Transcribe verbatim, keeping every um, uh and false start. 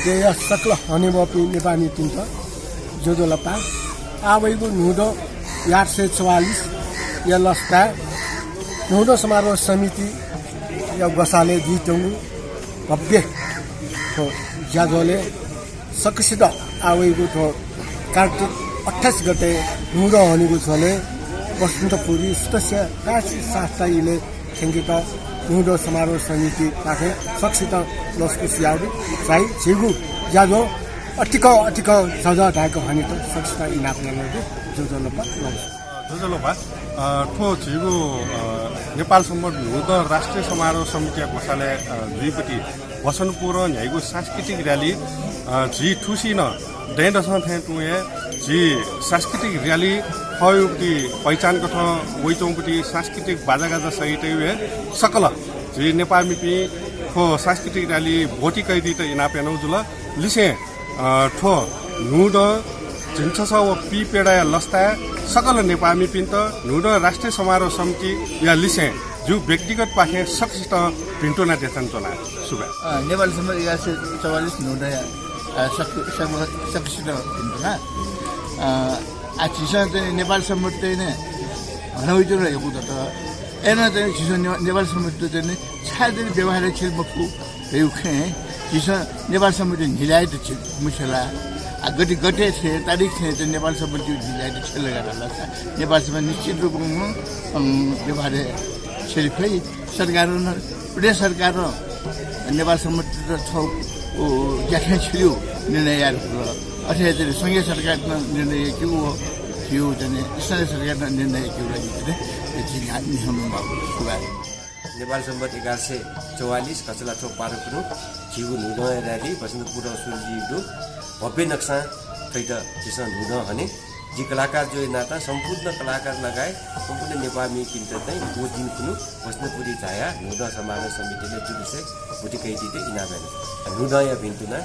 देय्‌या सकल हनेबहःपिं नेपाःमिपिन्त ज्वजलपा। आः वइगु न्हूदँ एघार सय चौवालिसया लसताय् न्हूदँ समारोह समितिया ग्वसालय् जुइत्यंगु भव्य थ्व ज्याझ्वलय् सकसित आः वइगु थ्व कार्तिक अट्ठाइस गते न्हूदँ हनेगु झ्वलय् वसन्तपुरी सुतस्या काशी शास्ता इलय् थ्यंकेत न्हूदँ समारोह समितिपाखें सकसितं लसकुस यायेगु चाहिँ झीगु ज्याझ्वः अतिकं अतिकं झःझः धायेक हनेत सकसितं इनाप यानागु दु। ज्वजलपा, नमस्कार। ज्वजलपा। अ, थ्व झीगु, अ, नेपाल संवत् न्हूदँ राष्ट्रिय समारोह समितिया ग्वसालय्, अ, जुइपति वसन्तपुरं न्ह्याइगु सांस्कृतिक र्‍याली, अ, झी थुसी नं दँय्‌दसं थें तुं हे झी सांस्कृतिक र्‍याली थःगु पहिचान कथं वइच्वंपति सांस्कृतिक बाजागाजा सहित हे सकल झी नेपाःमिपिं थ्व सांस्कृतिक र्‍याली ब्वति कयादीत इनाप यानागु जुल। लिसें, अ, थ्व न्हूदँ झिंछसः व पीप्यदँया लसताय् सकल नेपाःमिपिन्त न्हूदँ राष्ट्रिय समारोह समितिया लिसें जिगु व्यक्तिगतपाखें सकसितं भिन्तुना देछानाच्वना। सुभाय्। अ, नेपाल संवत् एघार सय चौवालिस न्हूदँया, अ, सक-, सक-, सकसितं भिन्तुना। अ, आ, झीसं चाहिँ नेपाल संवत् चाहिँ नि हना वइच्वंगु यक्व दत। अय्‌नं चाहिँ झीसं ने-, नेपाल संवत् चाहिँ नि छाय् चाहिँ व्यवहारय् छ्यले मफु धइगु खँय् झीसं नेपाल संवत् न्हिलायेत छ्यले मछ्यला। आ, गथे गथे थें, तारिख थें चाहिँ नेपाल संवत् न्हिलायेत छ्यले धकाः धाःसा नेपाल संवत् निश्चित रूपं, अम, व्यवहारय् छ्यले फइ। सरकारं नं, प्रदेश सरकारं नेपाल संवत्‌यात थःगु ज्याखँय् छ्यलेगु निर्णय याये धुंकल। अथे हे संघीय सरकारं नं निर्णय याकेगु व झीगु चाहिँ स्थानीय सरकारं नं निर्णय याकेगु लागि चाहिँ झी न्ह्या-, न्ह्याःने माःगु दु। सुभाय्। नेपाल संवत् एघार सय चौवालिस कछलाथ्व बाह्र कुन्हु झीगु न्हूदँया र्‍याली वसन्तपुरं सुरु जुइगु दु। भव्य नक्सां थ्वइत झीसं न्हूदँ हने। जि कलाकार जुया नातां सम्पूर्ण कलाकार लगायत सम्पूर्ण नेपाःमिपिन्त चाहिँ व दिं खुन्हु वसन्तपुरी झायाः न्हूदँ समारोह समितिलय् जुलुसय् ब्वति कयादीत इनाप याना। न्हूदँया भिन्तुना।